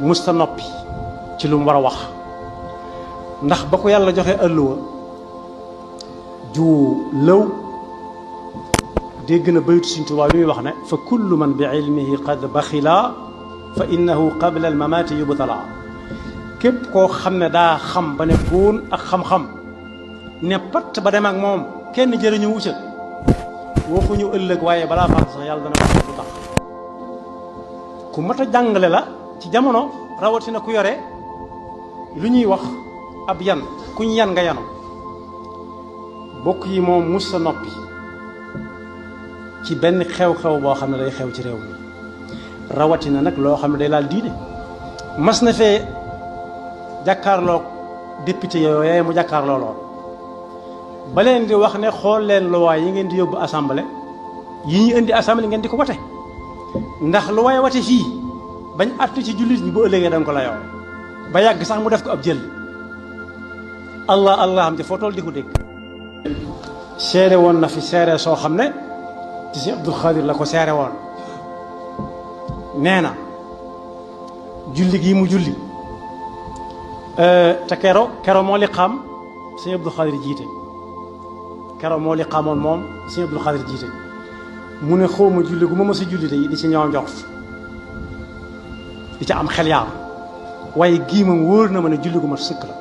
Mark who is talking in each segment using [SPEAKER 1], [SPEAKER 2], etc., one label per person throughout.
[SPEAKER 1] musta noppi ci lu mu war a wax ndax ba ko yàlla joxe ëlluwa ju lëw dégg na baytu Sëriñ Tuubaa bi muy wax ne fa kullu man bi ilmihi qad baxila fa innahu qabla al mamaati yubtala képp koo xam ne daa xam ba ne góon ak xam-xam ne patt ba dem ak moom kenn jëriñu wucca waxuñu ëllëg waaye balaa faatu sax yàlla dana ko lu tax ku mat a jàngale la ci jamono rawatina ku yore lu ñuy wax ab yan kuñ yan nga yanu bokk yi moom mus sa noppi ci benn xew-xew boo xam ne day xew ci réew mi rawatina nag loo xam ne day laal diine mas na fee jàkkaarloog député yooyu mu jàkkaarloo lool ba leen di wax ne xool leen luwaay yi ngeen di yóbbu assemblée yi ñu indi assemblée ngeen di ko wate ndax lu waay wate fii bañ attu ci jullit ñi bu ëllëgee danga ko la yow ba yàgg sax mu def ko ab jël allah allah am ci foo tool di ko dégg seere woon na fi seere soo xam ne ci si Abdul Xaadir la ko seere woon nee na julli gii mu julli te kero moo li xam sëñ Abdul Xaadir jiite kero moo li xamoon moom sëñ Abdul Xaadir jiite mu ne xawma julli gu ma mës a julli de di ci ñëw njort di ca am xel yaar waaye gii moom wóor na ma ne julli gu ma sëkk la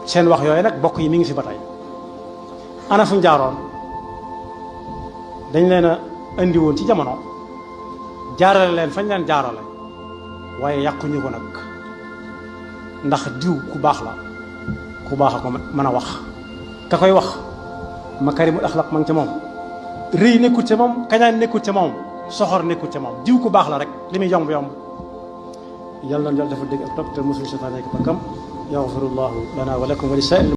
[SPEAKER 1] seen wax yooyu nag bokk yi mi ngi fi ba tey ana fuñ jaaroon dañ leen a indi woon ci jamono jaarale leen fañ leen jaarale waaye yàquñu ko nag ndax diw ku baax la ku baax a ko mën a wax ka koy wax makarimul axlaq ma ngi ca moom rëy nekkut ca moom kañaan nekkut ca moom soxor nekkut ca moom diw ku baax la rek li muy yomb yomb yàlla na yàlla dafa dégg ak topp te mosul seytaane ak bakkam yaxfirullahu lana wa lakum wa li